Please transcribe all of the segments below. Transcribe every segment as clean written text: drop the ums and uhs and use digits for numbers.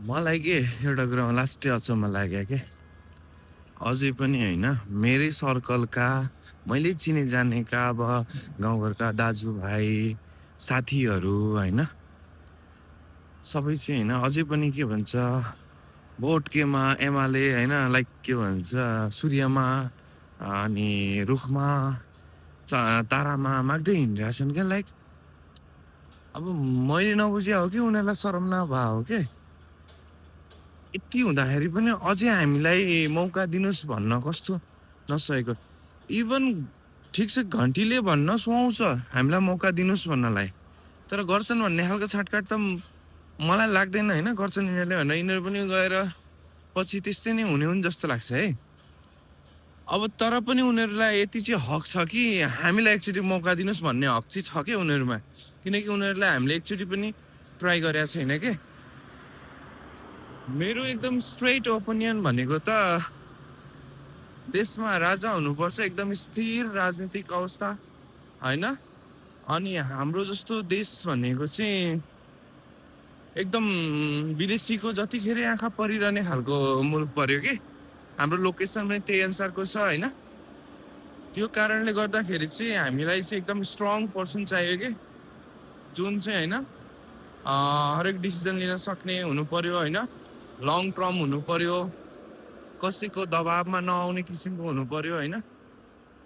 मलाई के एउटा कुरामा लास्टै अचम्म लाग्यो के अझै पनि होइन मेरै सर्कलका मैले चिने जानेका अब गाउँघरका दाजुभाइ साथीहरू होइन सबै चाहिँ होइन अझै पनि के भन्छ भोट केमा एमाले होइन लाइक के भन्छ सूर्यमा अनि रुखमा तारामा माग्दै हिँडिरहेछन् क्या लाइक अब मैले नबुझे हो कि उनीहरूलाई शरम नभए हो के यति हुँदाखेरि पनि अझै हामीलाई मौका दिनुहोस् भन्न कस्तो नसकेको इभन ठिक छ घन्टीले भन्न सुहाउँछ हामीलाई मौका दिनुहोस् भन्नलाई तर गर्छन् भन्ने खालको छाटकाट त मलाई लाग्दैन होइन गर्छन् यिनीहरूले भनेर यिनीहरू पनि गएर पछि त्यस्तै नै हुने हुन् जस्तो लाग्छ है अब तर पनि उनीहरूलाई यति चाहिँ हक छ कि हामीलाई एकचोटि मौका दिनुहोस् भन्ने हक चाहिँ छ क्या उनीहरूमा किनकि उनीहरूलाई हामीले एकचोटि पनि ट्राई गरेका छैन के मेरो एकदम स्ट्रेट ओपिनियन भनेको त देशमा राजा हुनुपर्छ एकदम स्थिर राजनीतिक अवस्था होइन अनि हाम्रो जस्तो देश भनेको चाहिँ एकदम विदेशीको जतिखेर आँखा परिरहने खालको मुलुक पर्यो कि हाम्रो लोकेसन पनि त्यही अनुसारको छ होइन त्यो कारणले गर्दाखेरि चाहिँ हामीलाई चाहिँ एकदम स्ट्रङ पर्सन चाहियो कि जुन चाहिँ होइन हरेक डिसिजन लिन सक्ने हुनु पर्यो होइन लङ टर्म हुनु पर्यो कसैको दबाबमा नआउने किसिमको हुनु पर्यो होइन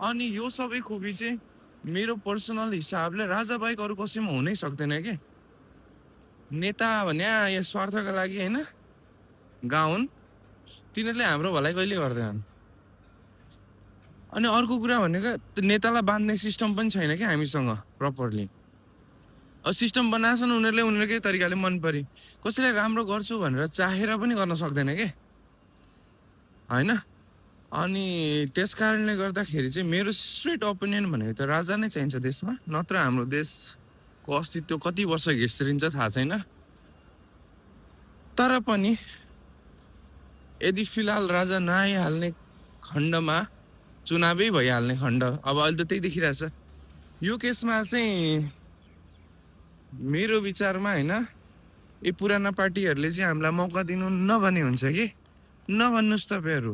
अनि यो सबै खुबी चाहिँ मेरो पर्सनल हिसाबले राजा बाहेक अरू कसैमा हुनै सक्दैन के नेता भने यो स्वार्थका लागि होइन गाउन् तिनीहरूले हाम्रो भलाइ कहिले गर्दैनन् अनि अर्को कुरा भनेको नेतालाई बाँध्ने सिस्टम पनि छैन क्या हामीसँग प्रपरली अब सिस्टम बनाएछन् उनीहरूले उनीहरूकै तरिकाले मन परि कसैलाई राम्रो गर्छु भनेर चाहेर पनि गर्न सक्दैन के होइन अनि त्यस कारणले गर्दाखेरि चाहिँ मेरो स्ट्रेट ओपिनियन भनेको त राजा नै चाहिन्छ देशमा नत्र हाम्रो देशको अस्तित्व कति वर्ष घिस्रिन्छ थाहा छैन तर पनि यदि फिलहाल राजा नआइहाल्ने खण्डमा चुनावै भइहाल्ने खण्ड अब अहिले त त्यही देखिरहेछ यो केसमा चाहिँ मेरो विचारमा होइन यी पुराना पार्टीहरूले चाहिँ हामीलाई मौका दिनु नभने हुन्छ कि नभन्नुहोस् तपाईँहरू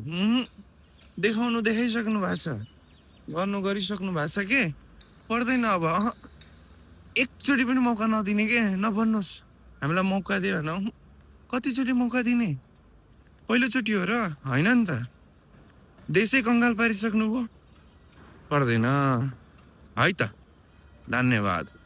देखाउनु देखाइसक्नु भएको छ गर्नु गरिसक्नु भएको छ के पर्दैन अब एकचोटि पनि मौका नदिने के नभन्नुहोस् हामीलाई मौका दियो भने कतिचोटि मौका दिने पहिलोचोटि हो र होइन नि त देशै कङ्गाल पारिसक्नु भयो पर्दैन है त धन्यवाद।